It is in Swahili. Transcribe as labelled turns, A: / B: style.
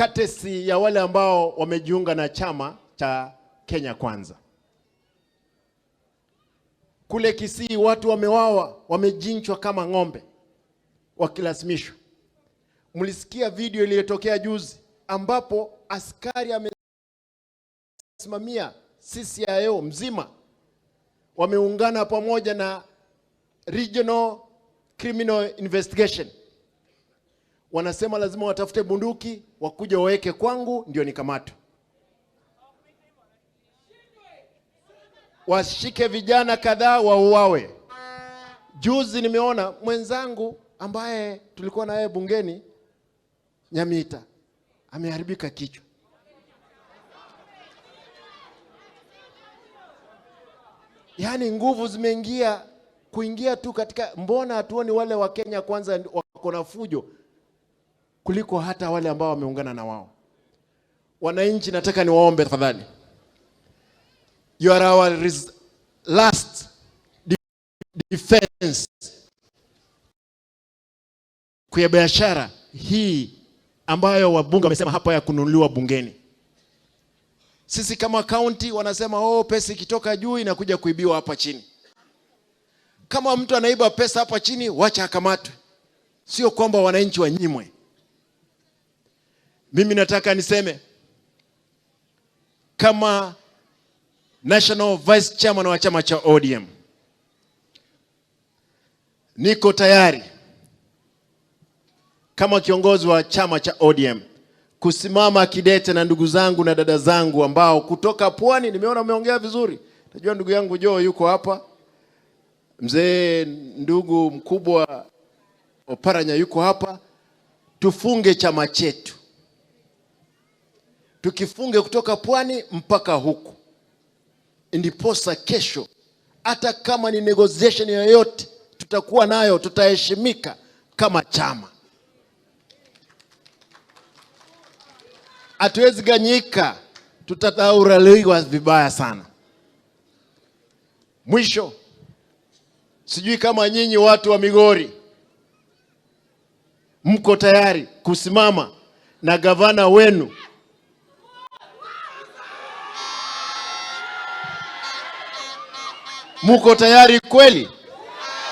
A: Courtesy ya wale ambao wamejiunga na chama cha Kenya Kwanza. Kule Kisii watu wamewawa, wamechinjwa kama ng'ombe wakilazimishwa. Mlisikia video iliyotokea juzi ambapo askari amesimamia CCIO mzima, wameungana pamoja na Regional Criminal Investigation, wanasema lazima watafute bunduki wakuja waweke kwangu ndio nikamatwe. Washike vijana kadhaa wauawe. Juzi nimeona mwenzangu ambaye tulikuwa na yeye bungeni Nyamita ameharibika kichwa. Yaani nguvu zimeingia kuingia tu katika, mbona hatuoni wale wa Kenya Kwanza wako na fujo kuliko hata wale ambao wameungana na wao? Wananchi, nataka niwaombe tafadhali, you are our last defense kwa biashara hii ambayo wabunge wamesema hapa ya kununuliwa bungeni. Sisi kama county wanasema oh, pesa ikitoka juu inakuja kuibiwa hapa chini. Kama mtu anaiba pesa hapa chini, wacha akamatwe, sio kwamba wananchi wanyimwe. Mimi nataka niseme kama National Vice Chairman wa chama cha ODM, niko tayari kama kiongozi wa chama cha ODM kusimama kidete na ndugu zangu na dada zangu ambao kutoka pwani. Nimeona umeongea vizuri, najua ndugu yangu Joe yuko hapa, mzee ndugu mkubwa Oparanya yuko hapa. Tufunge chama chetu, tukifunge kutoka pwani mpaka huku, ndiposa kesho hata kama ni negotiation yoyote tutakuwa nayo, tutaheshimika kama chama. Hatuwezi ganyika, tutadhauraliwa vibaya sana. Mwisho, sijui kama nyinyi watu wa Migori mko tayari kusimama na gavana wenu Muko tayari kweli?